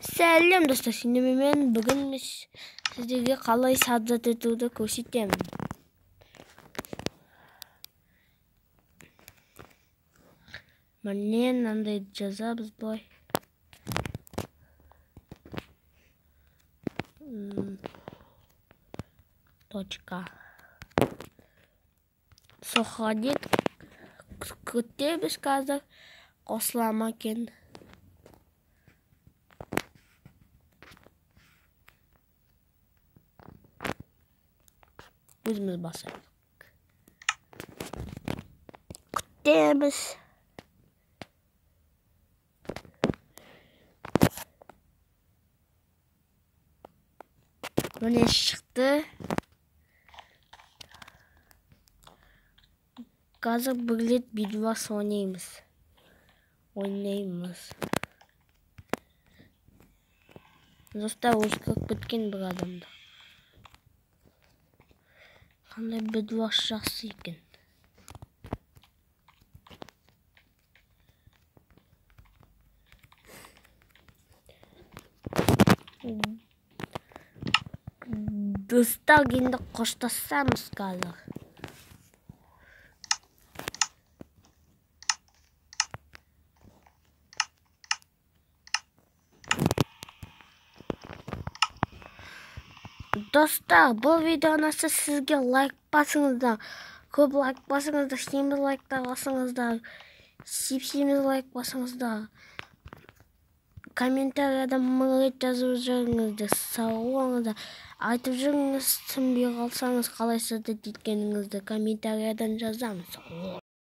Сәлем, достар, сендермен бүгін сіздерге қалай создать етуді көрсетемін. Міне, мынандай жазамыз былай. Точка. Сохранить, күтеміз қазір қосыла ма екен. Өзіміз басайық. Күтеміз. Міне, шықты. Қазір бір рет Бедварс ойнаймыз. Ойнаймыз. Достар, өзгеріп кеткен бір адамды. Қандай Бедварс жақсы екен. Достар, енді қоштасамыз қазір. Достар, бұл видео ұнаса, сізге лайк басыңыздар. Көп лайк басыңыздар, семіз лайктар басыңыздар. Сеп-семіз лайк басыңыздар. Комментарияда 1000 рет жазып жүріңіздер. Сау болыңыздар. Айтып жүріңіз, түсінбей қалсаңыз, қалай создать еткеніңізді комментариядан жазамыз.